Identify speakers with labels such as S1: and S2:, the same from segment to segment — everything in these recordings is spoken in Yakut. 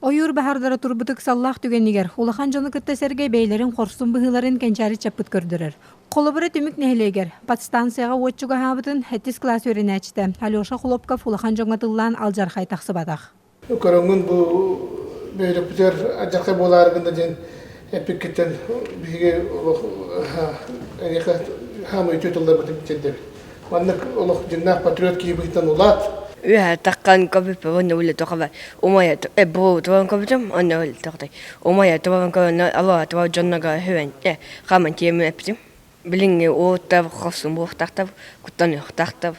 S1: Ойуур баһаардара турбут ыксаллаах түгэнигэр улахан дьону кытта сэргэ бэйэлэрин хорсун быһыыларын кэнчээри чаппыт көрдөрөр. Холобура Түмүк нэһилиэгэр подстанцияҕа уот чугаһаабытын сэттис кылаас үөрэнээччитэ Алеша Хлопков улахан дьоҥҥо тыллаан алдьархай тахсыбатах.
S2: Көрөҥҥүн бу бөһүөлэкпитигэр алдьархай буолаары гынна диэн эппиккиттэн биһиги олох эйиэхэ хаамыы үтүө тылларбытын тиэрдэбит. Маннык олох дьиҥнээх патриот киһи быһыытынан улаат.
S3: Үөһэ таххан көбүппэ уонна үлэ тоҕо умайа бу туган көбүтүм онно үлэ тоҕотой умайа туган көбүнэ алаа туга дьонного хүвэн хаман тиэмэ эппитим билиҥҥи уоттав хосум буохтахтав куттаныахтахтав.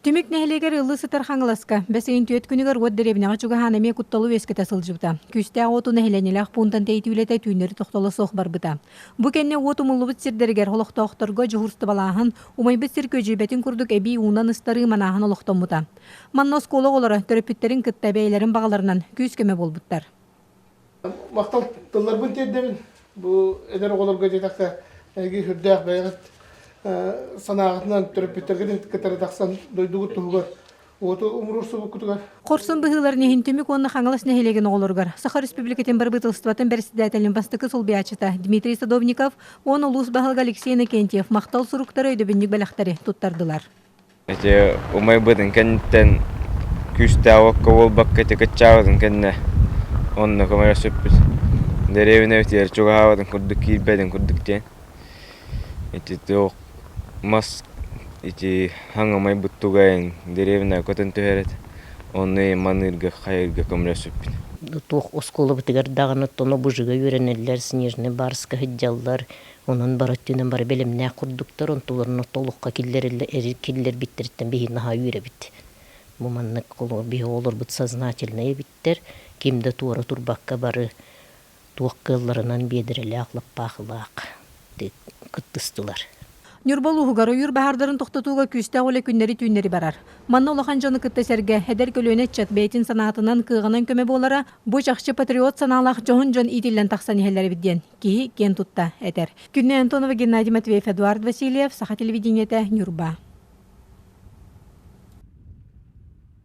S1: Түмүк нэһилиэгэр ыллыы сытар Хаҥаласка бэс ыйын түөрт күнүгэр уот дэриэбинэҕэ чугаһаан эмиэ кутталы үөскэтэ сылдьыбыта. Күүстээх уоту нэһилиэнньэлээх пуунтан тэйитии үлэтэ түүннэри тохтоло суох барбыта. Бу кэннэ уот умуллубут сирдэригэр олохтоохторго дьуһуурстубалааһын, умайбыт сир күөдьүйбэтин курдук эбии уунан ыстарыы манааһын олохтоммута. Манна оскуола оҕолоро төрөппүттэрин кытта бэйэлэрин баҕаларынан күүс-көмө буолбуттар.
S2: Махтал тылларбын тиэрдэбин. Бу эдэр оҕолорго диэтэххэ, эһиги сүрдээх бэйэҕит санааҕытынан төрөппүттэргитин кытары тахсан дойдугут туһугар уоту умуруорсубуккутугар.
S1: Хорсун быһыыларын иһин Түмүк уонна Хаҥалас нэһилиэгин оҕолоругар Саха Республикатын бырабыыталыстыбатын бэрэссэдээтэлин бастакы солбуйааччыта Дмитрий Садовников уонна улуус баһылыга Алексей Иннокентьев махтал суруктары өйдөбүнньүк бэлэхтэри туттардылар.
S4: Ити умайбытын кэнниттэн күүстээх уокка буолбакка ити кыччаабытын кэннэ онно көмөлөспүппүт. Дэриэбинэбитигэр чугаһаабатын курдук киирбэтин курдук диэн. Ити туох мас ити хаҥ умайбыт тугайын дэриэбинэҕэ көтөн түһэр этэ. Онно маныырга хайыырга көмөлөспүппүт.
S5: Туох оскуолабытыгар даҕаны тоно бужига үөрэнэллэр, снежный барска сылдьаллар. Онон бары өттүнэн бары бэлэмнээх курдуктар, онтуларын толукка киллэрбиттэриттэн биһи наһаа үөрэбит. Бу маннык биһи оҕолорбут сознательнай эбиттэр, ким да туора турбакка бары туох кыалларынан биэдэрэлээх, лаппаахылаах кыттыстылар.
S1: Ньурба улууһугар ойуур баһаардарын тохтотууга күүстээх үлэ күннэри-түүннэри барар. Манна улахан дьону кытта сэргэ эдэр көлүөнэ ыччат бэйэтин санаатынан, кыаҕынан көмө буолара бу чахчы патриот санаалаах дьоһун дьон иитиллэн тахсан иһэллэр эбит диэн киһи киэн тутта этэр. Күннэй Антонова, Геннадий Матвеев, Эдуард Васильев, Саха телевидениетэ, Ньурба.